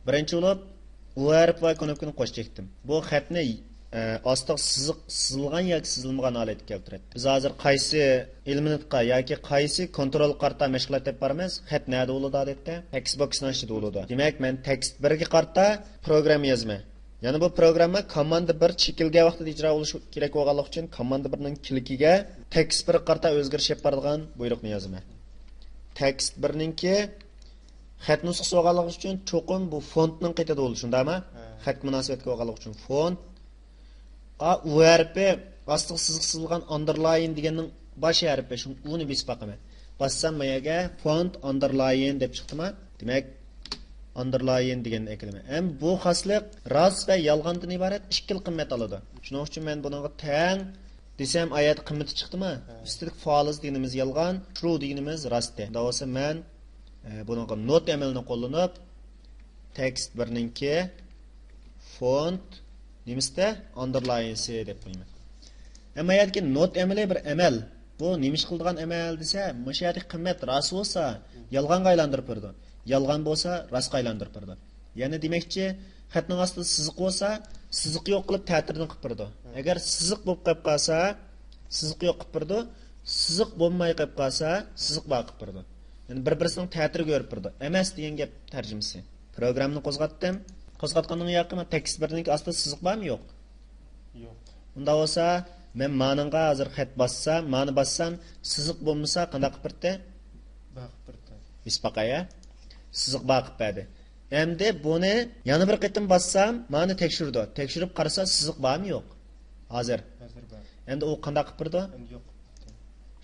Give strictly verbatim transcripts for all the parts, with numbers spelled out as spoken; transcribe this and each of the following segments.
بىرىنچى بولۇپ، ئۇ ھەرپ ۋە كۇنۇپكىنى قوش چەكتىم. بۇ خەتنى، ئە، ئاستىغا سىزىق سىزىلغان ياكى سىزىلمىغان ھالەتكە كەلتۈرەتتى. بىز ھازىر قايسى ئېلېمېنتقا ياكى قايسى كونترولغا قارىتا مەشغۇلات دەپ بارىمىز؟ خەت نەدە بولىدۇ ئادەتتە؟ تېكىست بوكسنىڭ ئىچىدە بولىدۇ. دېمەك، مەن تېكىست بىرگە قارىتا پروگرامما يازىمەن. يەنە بۇ پروگرامما كوماندا بىر چېكىلگەن ۋاقتىدا ئىجرا بولۇشى كېرەك بولغانلىقى ئۈچۈن، كوماندا بىرنىڭ كىلىكىگە تېكىست بىرگە قارىتا ئۆزگىرىش ئېلىپ بارىدىغان بۇيرۇقنى يازىمەن. تېكىست بىرنىڭكى خەت نۇسخىسى بولغانلىقى ئۈچۈن چوقۇم بۇ فونتنىڭ قېتىدە بولىدۇ، شۇنداقمۇ؟ ھە. خەتكە مۇناسىۋەتلىك بولغانلىقى ئۈچۈن فونت. ئا، ئۇ ھەرپى ئاستىغا سىزىق سىزىلغان ئاندېرلاين دېگەننىڭ باش ھەرپى، شۇ، ئۇنى بېسىپ باقىمەن. باسسام، ما يەرگە فونت ئاندېرلاين دەپ چىقتىما؟ دېمەك، ئاندېرلاين دېگەننى ئەكىلىمەن. ھەم بۇ خاسلىق راست ۋە يالغاندىن ئىبارەت ئىككىلا قىممەت ئالىدۇ. شۇنىڭ ئۈچۈن مەن بۇنىڭغا تەڭ دېسەم، ئايەت قىممىتى چىقتىمۇ؟ ھە. ئۈستىدىكى فالس دېگىنىمىز يالغان، ترۇ دېگىنىمىز راست. ئۇنداق بولسا مەن، ئە، بۇنىڭغا نوت ئەمىلىنى قوللىنىپ، تېكىست بىرنىڭكى فونت نېمىسىدە؟ ئاندېرلاينسى دەپ قويىمەن. ئەمما يەردىكى نوت ئەمىلى بىر ئەمەل. بۇ نېمە ئىش قىلىدىغان ئەمەل دېسە، مۇشۇ يەردىكى قىممەت راست بولسا، يالغانغا ئايلاندۇرۇپ بېرىدۇ. يالغان بولسا، راستقا ئايلاندۇرۇپ بېرىدۇ. يەنى دېمەكچى، خەتنىڭ ئاستىدا سىزىق بولسا، سىزىق يوق قىلىپ تەتۈردىن قىلىپ بېرىدۇ. ئەگەر سىزىق بولۇپ قېلىپ قالسا، سىزىق يوق قىلىپ بېرىدۇ. سىزىق بولماي قېلىپ قالسا، سىزىق بار قىلىپ بېرىدۇ. يەنى بىر-بىرسىنىڭ تەتۈرىگە كۆرۈپ بېرىدۇ. ئەمەس دېگەن گەپ تەرجىمىسى. پروگراممىنى قوزغاتتىم. قوزغاتقاندىن ياقى تېكىست بىرنىڭكى ئاستىدا سىزىق بارمۇ؟ يوق. يوق. ئۇنداق بولسا، مەن مانىڭغا ھازىر خەت باسسام، مانى باسسام، سىزىق بولمىسا قانداق قىلىپ بېرىدۇ؟ بار قىلىپ بېرىدۇ. بېسىپ باقاي، ھە؟ سىزىق بار قىلىپ بەردى. ئەمدى بۇنى يەنە بىر قېتىم باسسام، مانى تەكشۈرىدۇ. تەكشۈرۈپ قارىسا، سىزىق بارمۇ؟ يوق. ھازىر. ھازىر بار. ئەمدى ئۇ قانداق قىلىپ بېرىدۇ؟ ئەمدى يوق قىلىپ بېرىدۇ.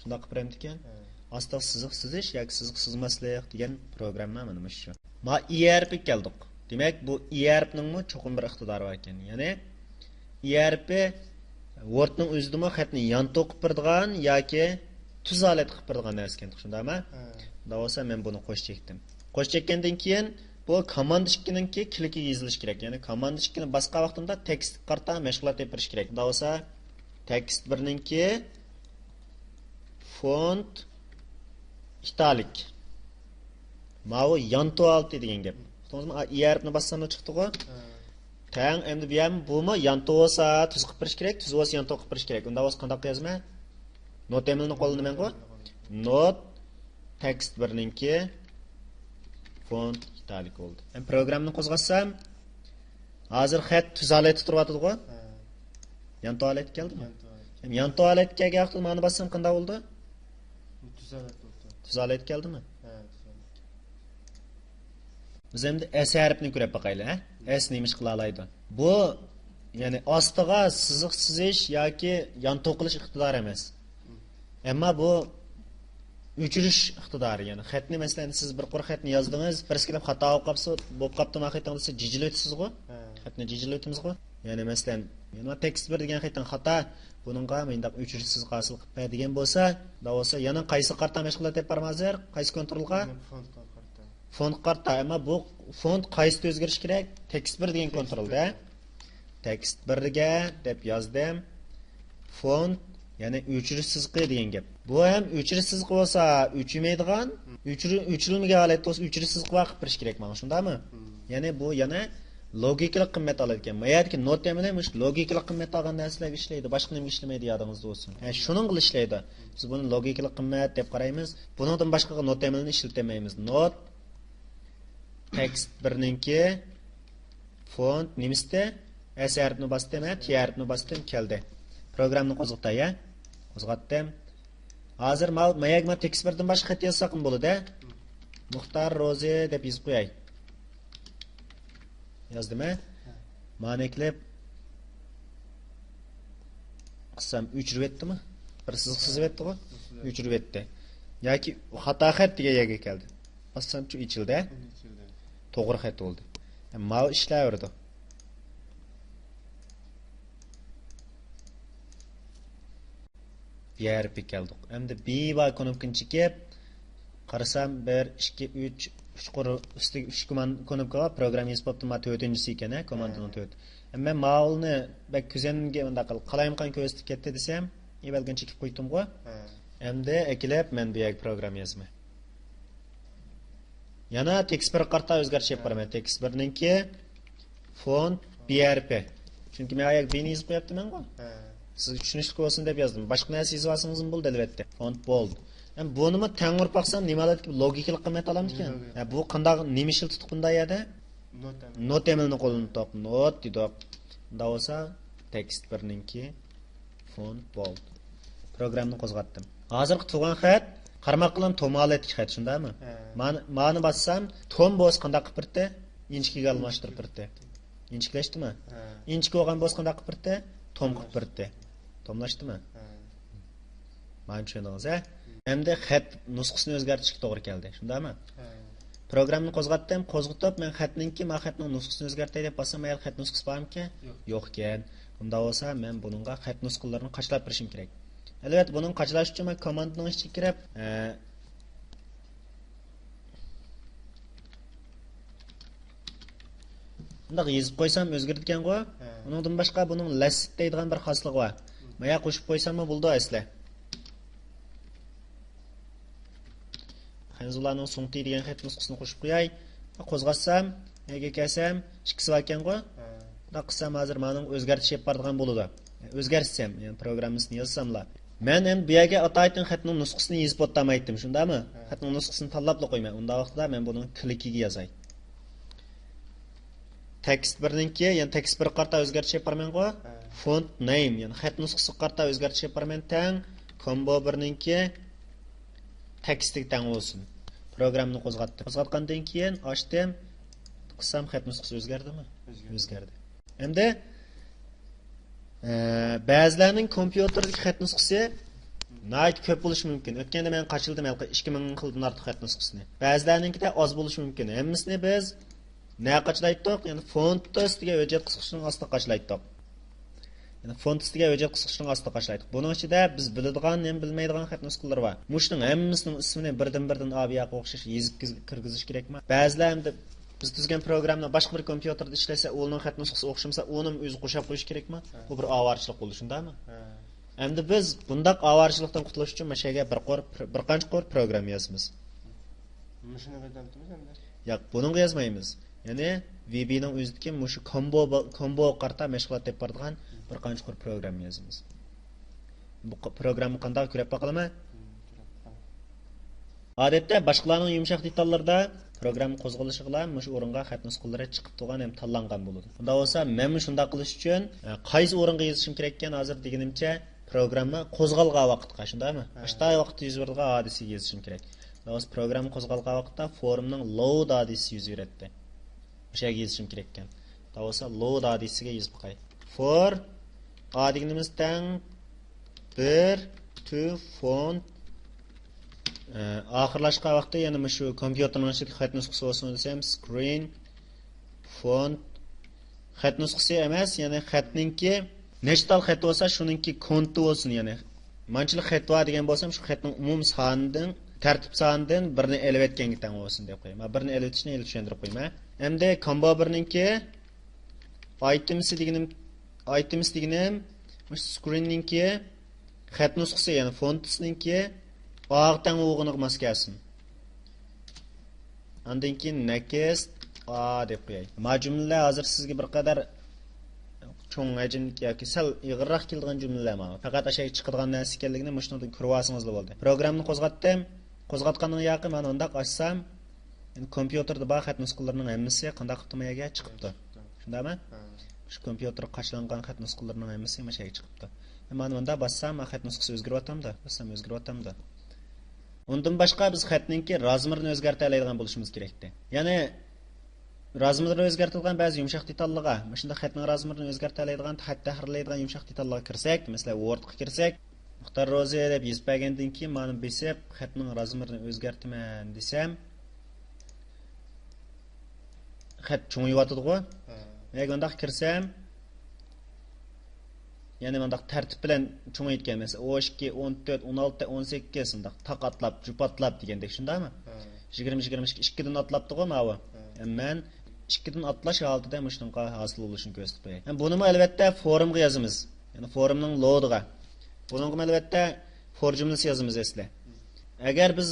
شۇنداق قىلىپ بېرەمدىكەن؟ ھە. ئاستىغا سىزىق سىزىش ياكى سىزىق سىزماسلىق دېگەن پروگرامما مانا مۇشۇ. ما ئى ھەرپىگە كەلدۇق. دېمەك، بۇ ئى ھەرپنىڭمۇ چوقۇم بىر ئىقتىدارى بار ئىكەن. يەنى ئى ھەرپى ۋوردنىڭ ئۆزىدىمۇ خەتنى يانتۇ قىلىپ بېرىدىغان ياكى تۈز ھالەتتە قىلىپ بېرىدىغان نەرسە ئىكەن، شۇنداقمۇ؟ ھە. ئۇنداق بولسا مەن بۇنى قوش چەكتىم. قوش چەككەندىن كېيىن بۇ كوماندا ئىككىنىڭكى كىلىكىگە يېزىلىشى كېرەك. يەنى كوماندا ئىككىنى باسقان ۋاقتىمدا تېكىستكە قارىتا مەشغۇلات ئېلىپ بېرىش كېرەك. ئۇنداق بولسا تېكىست بىرنىڭكى فونت ئىتالىك. ماۋۇ يانتۇ ھالىتى دېگەن گەپ. ئۇقتىڭىزمۇ؟ ئى ھەرپىنى باسساملا چىقتىغۇ. ھە. تەڭ ئەمدى بۇ يەرمۇ، بۇمۇ يانتۇ بولسا تۈز قىلىپ بېرىش كېرەك، تۈز بولسا يانتۇ قىلىپ بېرىش كېرەك. ئۇنداق بولسا قانداق يازىمەن؟ نوت ئەمىلىنى قوللىنىمەنغۇ. نوت تېكىست بىرنىڭكى فونت ئىتالىك بولدى. ھەم پروگراممىنى قوزغاتسام، ھازىر خەت تۈز ھالەتتە تۇرۇۋاتىدىغۇ. ھە. يانتۇ ھالەتكە كەلدىمۇ؟ يانتۇ ھالەتكە. ھەم يانتۇ ھالەتكە كەلگەن ۋاقىتتا مانا باسسام قانداق بولدى؟ تۈز ھالەت بولدى. تۈز ھالەتكە كەلدىمۇ؟ ھە، تۈز ھالەتكە. بىز ئەمدى ئەس ھەرپىنى كۆرۈپ باقايلى، ھە؟ ئەس نېمە ئىش قىلالايدۇ؟ بۇ، يەنى ئاستىغا سىزىق سىزىش ياكى يانتۇ قىلىش ئىقتىدارى ئەمەس. ئەمما بۇ ئۆچۈرۈش ئىقتىدارى، يەنى خەتنى، مەسىلەن، سىز بىر قۇر خەتنى يازدىڭىز، بىرسى كېلىپ خاتا ئوقۇپ قاپسۇ، بوپ قاپتۇ ما خېتىڭ دېسە، جىجىلىۋېتىسىزغۇ؟ ھە. خەتنى جىجىلىۋېتىمىزغۇ؟ يەنى، مەسىلەن، يەنە تېكىست بىر دېگەن خېتىڭ خاتا، بۇنىڭغا مۇنداق ئۆچۈرۈش سىزىق ھاسىل قىلىپ بەر دېگەن بولسا، ئۇنداق بولسا يەنە قايسىغا قارىتا مەشغۇلات ئېلىپ بارىمىز ھازىر؟ قايسى كونترولغا؟ فونتقا قارىتا. فونتقا قارىتا. ئەمما بۇ فونت قايسىدا ئۆزگىرىش كېرەك؟ تېكىست بىر دېگەن كونترولدا. تېكىست بىرگە دەپ يازدىم. فونت، يەنى ئۆچۈرۈش سىزىقى دېگەن گەپ. بۇ ھەم ئۆچۈرۈش سىزىقى بولسا ئۆچۈرمەيدىغان، ئۆچۈرۈ-، ئۆچۈرۈلمىگەن ھالەتتە بولسا ئۆچۈرۈش سىزىقى بار قىلىپ بېرىش كېرەك ماڭا، شۇنداقمۇ؟ يەنى بۇ يەنە لوگىكىلىق قىممەت ئالىدىكەن. ما يەردىكى نوت ئەمىلى مۇشۇ لوگىكىلىق قىممەت ئالغان نەرسىلەرگە ئىشلەيدۇ، باشقا نېمىگە ئىشلىمەيدۇ، يادىڭىزدا بولسۇن. ھە، شۇنىڭغىلا ئىشلەيدۇ. بىز بۇنى لوگىكىلىق قىممەت دەپ قارايمىز. بۇنىڭدىن باشقىغا نوت ئەمىلىنى ئىشلىتەلمەيمىز. نوت تېكىست بىرنىڭكى فونت نېمىسىدە؟ ئەس ھەرپىنى باستىم، ھە، تى ھەرپىنى باستىم، كەلدى. پروگراممىنى قوزغىتاي، ھە؟ قوزغاتتىم. ھازىر ماۋۇ، ما يەرگە مانا تېكىست بىردىن باشقا خەت يازساقمۇ بولىدۇ، ھە؟ مۇختار روزى دەپ يېزىپ قوياي. يازدىم، ھە؟ مانى كىلىپ قىلسام، ئۆچۈرۈۋەتتىمۇ؟ بىر سىزىق سىزىۋەتتىغۇ؟ ئۆچۈرۈۋەتتى. ياكى خاتا خەت دېگەن يەرگە كەلدى. باسسامچۇ ئېچىلدى. توغرا خەت بولدى. ماۋۇ ئىشلەۋېرىدۇ. بى ھەرپىگە كەلدۇق. ئەمدى بى بار كۇنۇپكىنى چېكىپ، قارىسام، بىر، ئىككى، ئۈچ، ئۈچ قۇر ئۈستىگە ئۈچ كومان-، كۇنۇپكا بار، پروگرامما يېزىپ بوپتۇ، ما تۆتىنچىسى ئىكەن، ھە، كوماندىنىڭ تۆت. ئەمما ماۋۇنى بەك كۆزەمگە مۇنداق قىلىپ قالايمىقان كۆرسىتىپ كەتتى دېسەم، ئى بەلگىنى چېكىپ قويدۇمغۇ. ھە. ئەمدى ئەكېلىپ مەن بۇ يەرگە پروگرامما يازىمەن. يەنە تېكىست بىرگە قارىتا ئۆزگەرتىش ئېلىپ بارىمەن. تېكىست بىرنىڭكى فونت بى ئار پى. چۈنكى مەن ئاياغ بىنى يېزىپ قويۇپتىمەنغۇ. سىزگە چۈشىنىشلىك بولسۇن دەپ يازدىم. باشقا نەرسە يېزىۋالسىڭىزمۇ بولىدۇ، ئەلۋەتتە. فونت بولد. ھەم بۇنىمۇ تەڭ ئۇرۇپ باقسام، نېمە دەيدىكى، لوگىكىلىق قىممەت ئالامدىكەن. ھە، بۇ قانداق، نېمە ئىشلىتىپ نوت ئەمەلنى قوللىنىدۇق. نوت دېدۇق. ئۇنداق بولسا، تېكىست بىرنىڭكى فونت بولد. پروگراممىنى قوزغاتتىم. ھازىرقى تۇغان خەت، قارىماققىلا توم ھالەتتىكى خەت، شۇنداقمۇ؟ ھە. مانا، مانا باسسام، توم بولسا قانداق قىلىپ بېرىتتى؟ ئىنچىكىگە ئالماشتۇرۇپ بېرىتتى. ئىنچىكىلەشتىمۇ؟ ھە. ئىنچىكە بولغان بولسا قانداق قىلىپ بېرىتتى؟ توم قىلىپ بېرىتتى. توملاشتىمۇ؟ ھە. مانا چۈشەندىڭىز، ھە؟ ئەمدى خەت نۇسخىسىنى ئۆزگەرتىشكە توغرا كەلدى، شۇنداقمۇ؟ ھە. پروگراممىنى قوزغاتتىم، قوزغىتىپ، مەن خەتنىڭكى، ما خەتنىڭ نۇسخىسىنى ئۆزگەرتەي دەپ باسسام، ما يەردە خەت نۇسخىسى بارمىكەن؟ يوق. يوق ئىكەن. ئۇنداق بولسا، مەن بۇنىڭغا خەت نۇسخىلىرىنى قاچىلاپ بېرىشىم كېرەك. ئەلۋەتتە، بۇنىڭ قاچىلاش ئۈچۈن مەن كوماندىنىڭ ئىچىگە كىرىپ، ئە، بۇنداق يېزىپ قويسام ئۆزگىرىدىكەنغۇ. ھە. ئۇنىڭدىن باشقا بۇنىڭ لەسىت دەيدىغان بىر خاسلىقى بار. مايا قوشۇپ قويساممۇ بولىدۇ ئەسلى. خەنزۇلارنىڭ سۇڭتى دېگەن خەت نۇسخىسىنى قوشۇپ قوياي. قوزغاتسام، نەگە كەلسەم، ئىككىسى باركەنغۇ. ھە. بۇنداق قىلسام ھازىر مانىڭ ئۆزگەرتىش ئېلىپ بارىدىغان بولىدۇ. ئۆزگەرتسەم، يەنى پروگراممىسىنى يازساملا. مەن ئەمدى بۇ يەرگە ئاتايتىن خەتنىڭ نۇسخىسىنى يېزىپ ئولتۇرمايتتىم، شۇنداقمۇ؟ ھە. خەتنىڭ نۇسخىسىنى تاللاپلا قويماي. ئۇنداق ۋاقىتتا مەن بۇنىڭ كلىكىگە يازاي. تېكىست بىرنىڭكى، يەنى تېكىست بىرگە قارىتا ئۆزگەرتىش ئېلىپ بارىمەنغۇ. ھە. فونت نەيم، يەنى خەت نۇسخىسىغا قارىتا ئۆزگەرتىش ئېلىپ بارىمەن، تەڭ كومبو بىرنىڭكى تېكىستىگە تەڭ بولسۇن. پروگراممىنى قوزغاتتىم. قوزغاتقاندىن كېيىن ئاچتىم. قىلسام خەت نۇسخىسى ئۆزگەردىمۇ؟ ئۆزگەردى. ئۆزگەردى. ئەمدى، ئە، بەزىلەرنىڭ كومپيۇتېردىكى خەت نۇسخىسى ناھايىتى كۆپ بولۇشى مۇمكىن. ئۆتكەندە مەن قاچىلىدىم ھېلىقى ئىككى مىڭ خىلدىن ئارتۇق خەت نۇسخىسىنى. بەزىلەرنىڭكىدە ئاز بولۇشى مۇمكىن. ھەممىسىنى بىز نەگە قاچىلايتتۇق؟ يەنى فونتس دېگەن ھۆججەت قىسقۇچىنىڭ ئاستىغا قاچىلايتتۇق. يەنى فونتس دېگەن ھۆججەت قىسقۇچىنىڭ ئاستىغا قاچىلايتتۇق. بۇنىڭ ئىچىدە بىز بىلىدىغان ھەم بىلمەيدىغان خەت نۇسخىلىرى بار. مۇشۇنىڭ ھەممىسىنىڭ ئىسمىنى بىردىن-بىردىن ئا بۇ ياققا ئوخشاش يېزىپ كىز-، كىرگۈزۈش كېرەكمۇ؟ بەزىلەر ئەمدى بىز تۈزگەن پروگرامما باشقا بىر كومپيۇتېردا ئىشلەتسە، ئۇنىڭ خەت نۇسخىسى ئوخشىمىسا، ئۇنىمۇ ئۆزى قوشاپ قويۇش كېرەكمۇ؟ ھە. بۇ بىر ئاۋارىچىلىق بولىدۇ، شۇنداقمۇ؟ ھە. ئەمدى بىز بۇنداق ئاۋارىچىلىقتىن قۇتۇلۇش ئۈچۈن مانا شۇ يەرگە بىر قۇر، بىر قانچە قۇر پروگرامما يازىمىز. مۇشۇنى قايتۇرۇپتىمىز ئەمدى؟ ياق، بۇنىڭغا يازمايمىز. يەنى ۋى بىنىڭ ئۆزىدىكى مۇشۇ كومبو، كومبوغا قارىتا مەشغۇلات دەپ بارىدىغان بىر قانچە قۇر پروگرامما يازىمىز. بۇ ق-، پروگرامما قانداق كۆرۈپ باقىلىمۇ؟ ئادەتتە باشقىلارنىڭ يۇمشاق دېتاللىرىدا پروگرامما قوزغىلىشىغىلا مۇشۇ ئورۇنغا خەت نۇسخىلىرى چىقىپ تۇرغان ھەم تاللانغان بولىدۇ. ئۇنداق بولسا مەنمۇ شۇنداق قىلىش ئۈچۈن، ئە، قايسى ئورۇنغا يېزىشىم كېرەككەن ھازىر دېگىنىمچە، پروگرامما قوزغالغان ۋاقىتقا، شۇنداقمۇ؟ ھە. ئاشۇنداق ۋاقىتتا يۈز بېرىدىغان ھادىسىگە يېزىشىم كېرەك. ئۇنداق بولسا پروگرامما قوزغالغان ۋاقىتتا فورمنىڭ لود ھادىسىسى يۈز بېرەتتى. مۇشۇ يەرگە يېزىشىم كېرەككەن. ئۇنداق بولسا لود ھادىسىسىگە يېزىپ باقاي. فور ئا دېگىنىمىز تەڭ بىر تو فونت. ئە، ئاخىرلاشقان ۋاقتى يەنە مۇشۇ كومپيۇتېرنىڭ ئىچىدىكى خەت نۇسخىسى بولسۇن دېسەم، سكرىن فونت خەت نۇسخىسى ئەمەس، يەنى خەتنىڭكى نەچچە تال خەت بولسا، شۇنىڭكى كونتى بولسۇن، يەنى مانچىلىك خەت بار دېگەن بولسام، شۇ خەتنىڭ ئومۇم سانىدىن، تەرتىپ سانىدىن بىرنى ئېلىۋەتكەنگە تەڭ بولسۇن دەپ قوياي. مانا بىرنى ئېلىۋېتىشنى ئېلىپ چۈشەندۈرۈپ قويىمەن. ئەمدى كامبا بىرنىڭكى ئايتېمسى دېگىنىم، ئايتېمس دېگىنىم مۇشۇ سكرىننىڭكى خەت نۇسخىسى، يەنى فونتسنىڭكى ئاغا تەڭ بولغىنىغا ماس كەلسۇن. ئاندىن كېيىن نېكىست ئا دەپ قوياي. ما جۈملىلەر ھازىر سىزگە بىر قەدەر چوڭ ھەجىم ياكى سەل ئېغىرراق كېلىدىغان جۈملىلەر مانا. پەقەت ئاشۇ يەرگە چىقىدىغان نەرسە ئىكەنلىكىنى مۇشۇنىڭدىن كۆرۈۋالسىڭىزلا بولدى. پروگراممىنى قوزغاتتىم. قوزغاتقاندىن ياقى مانا مۇنداق ئاچسام، ئەمدى كومپيۇتېردا بار خەت نۇسخىلىرىنىڭ ھەممىسى قانداق قىلدى، ما يەرگە چىقىپتۇ. شۇنداقمۇ؟ ھە. شۇ كومپيۇتېرغا قاچىلانغان خەت نۇسخىلىرىنىڭ ھەممىسى مانا شۇ يەرگە چىقىپتۇ. مانا مۇندا باسسام، ما خەت نۇسخىسى ئۆزگىرىۋاتامدۇ؟ باسسام ئۆزگىرىۋاتامدۇ؟ ئۇندىن باشقا بىز خەتنىڭكى رازمېرىنى ئۆزگەرتەلەيدىغان بولۇشىمىز كېرەكتى. يەنى رازمېرى ئۆزگەرتىلگەن بەزى يۇمشاق دېتاللىرىغا، مۇشۇنداق خەتنىڭ رازمېرىنى ئۆزگەرتەلەيدىغان، خەت تەھرىرلەيدىغان يۇمشاق دېتاللارغا كىرسەك، مەسىلەن، ۋوردقا كىرسەك، مۇختار روزى دەپ يېزىپ بەرگەندىن كېيىن، مانا بېسىپ، خەتنىڭ رازمېرىنى ئۆزگەرتىمەن دېسەم، خەت چوڭىيىۋاتىدىغۇ. ھە. ئەگەر ئۇنداق كىرسەم، يەنى مۇنداق تەرتىپ بىلەن چوڭىيىدىكەن. مەسىلەن، ئون ئىككى، ئون تۆت، ئون ئالتە، ئون سەككىز، شۇنداق تاق ئاتلاپ، جۈپ ئاتلاپ دېگەندەك، شۇنداقمۇ؟ ھە. يىگىرمە، يىگىرمە ئىككى، ئىككىدىن ئاتلاپتىغۇ ماۋۇ. ھە. مەن ئىككىدىن ئاتلاش ھالىتىدە مۇشۇنىڭغا ھاسىل بولۇشىنى كۆرسىتىپ قوياي. ھەم بۇنىمۇ ئەلۋەتتە فورمغا يازىمىز. يەنى فورمنىڭ لودىغا. بۇنىڭغىمۇ ئەلۋەتتە فور جۈملىسى يازىمىز ئەسلى. ئەگەر بىز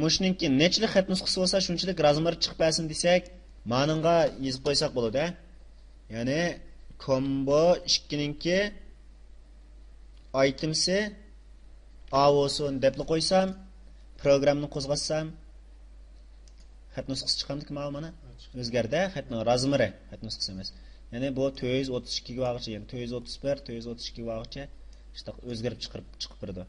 مۇشۇنىڭكى نەچچىلىك خەت نۇسخىسى بولسا، شۇنچىلىك رازمېر چىقىپ بەرسۇن دېسەك، مانىڭغا يېزىپ قويساق بولىدۇ. يەنى كومبو ئىككىنىڭكى ئايتېمسى ئا بولسۇن دەپلا قويسام، پروگراممىنى قوزغاتسام، خەت نۇسخىسى چىقامدىكى ماۋۇ مانا؟ ئۆزگەردى، خەتنىڭ رازمېرى، خەت نۇسخىسى ئەمەس. يەنى بۇ تۆت يۈز ئوتتۇز ئىككىگە بارغۇچە، يەنى تۆت يۈز ئوتتۇز بىر، تۆت يۈز ئوتتۇز ئىككىگە بارغۇچە شۇنداق ئۆزگىرىپ چىقىرىپ، چىقىپ بېرىدۇ.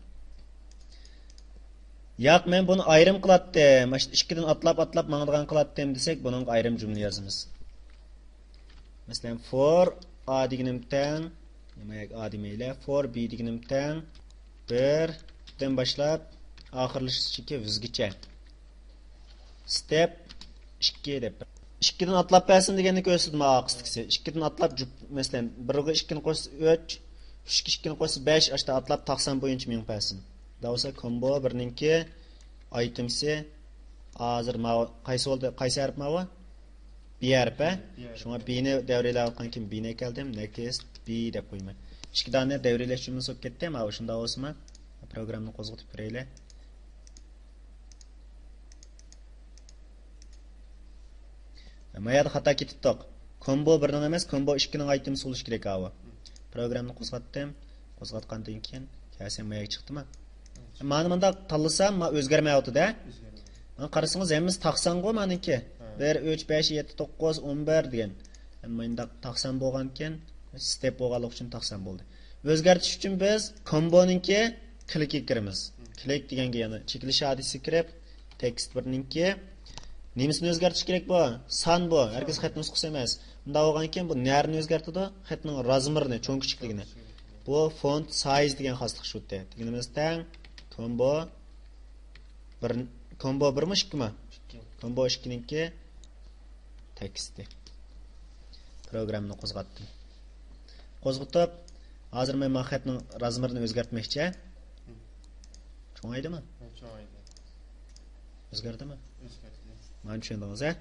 ياق، مەن بۇنى ئايرىم قىلاتتىم، ماشۇ ئىككىدىن ئاتلاپ، ئاتلاپ ماڭىدىغان قىلاتتىم دېسەك، بۇنىڭغا ئايرىم جۈملە يازىمىز. مەسىلەن، فور ئا دېگىنىم تەڭ، نېمە، ئا دېمەيلى، فور بى دېگىنىم تەڭ بىردىن باشلاپ ئاخىرلىشىشىچە ۋىزگىچە. ستېپ ئىككى دەپ. ئىككىدىن ئاتلاپ بەرسۇن دېگەننى كۆرسىتىدۇ مانا ئارقىسىدىكىسى. ئىككىدىن ئاتلاپ جۈپ، مەسىلەن، بىرگە ئىككىنى قوشسا ئۈچ، ئۈچكە ئىككىنى قوشسا بەش، ئاشتا ئاتلاپ تاقسان بويىچە مېڭىپ بەرسۇن. دەۋالسا كومبو بىرنىڭكى ئايتېمسى ھازىر ماۋۇ قايسى بولدى؟ قايسى ھەرپ ماۋۇ؟ بى ھەرپ، ھە؟ بى ھەرپ. شۇڭا بىنى دەۋرىيلەۋاتقان كېيىن بىنى ئەكەلدىم. نېكىست بى دەپ قويىمەن. ئىككى دانە دەۋرىيلەش جۈملىسى بولۇپ كەتتى. ماۋۇ شۇنداق بولسىمۇ؟ پروگراممىنى قوزغىتىپ كۆرەيلى. ما يەردە خاتا كېتىپتۇق. كومبو بىرنىڭ ئەمەس، كومبو ئىككىنىڭ ئايتېمسى بولۇشى كېرەك ئاۋۇ. پروگراممىنى قوزغاتتىم. قوزغاتقاندىن كېيىن كەلسەم ما يەرگە چىقتىما؟ مانا مۇنداق تاللىسام، ما ئۆزگەرمەيۋاتىدۇ-ھە؟ مانا قارىسىڭىز، ھەممىسى تاقسانغۇ مانىڭكى. بىر، ئۈچ، بەش، يەتتە، توققۇز، ئون بىر دېگەن. مانداق تاقسان بولغانكەن، ستېپ بولغانلىقى ئۈچۈن تاقسان بولدى. ئۆزگەرتىش ئۈچۈن بىز كومبونىڭكى كلىكىگە كىرىمىز. كلىك دېگەنگە يەنە چېكىلىش ھادىسىسىگە كىرىپ، تېكىست بىرنىڭكى نېمىسىنى ئۆزگەرتىش كېرەك بۇ؟ سان بۇ. ھەرگىز خەت نۇسخىسى ئەمەس. بۇنداق بولغانكىن بۇ نەرىنى ئۆزگەرتىدۇ؟ خەتنىڭ رازمېرىنى، چوڭ كىچىكلىكىنى. بۇ فونت سايز دېگەن خاسلىق شۇ. دېگىنىمىز تەڭ كومبو بىر، كومبو بىرمۇ ئىككىمۇ؟ ئىككى. كومبو ئىككىنىڭكى تېكىستى. پروگراممىنى قوزغاتتىم. قوزغىتىپ، ھازىر مەن مانا خەتنىڭ رازمېرىنى ئۆزگەرتمەكچى. چوڭايدىمۇ؟ چوڭايدى. ئۆزگەردىمۇ؟ ئۆزگەردى. مانا چۈشەندىڭىز، ھە؟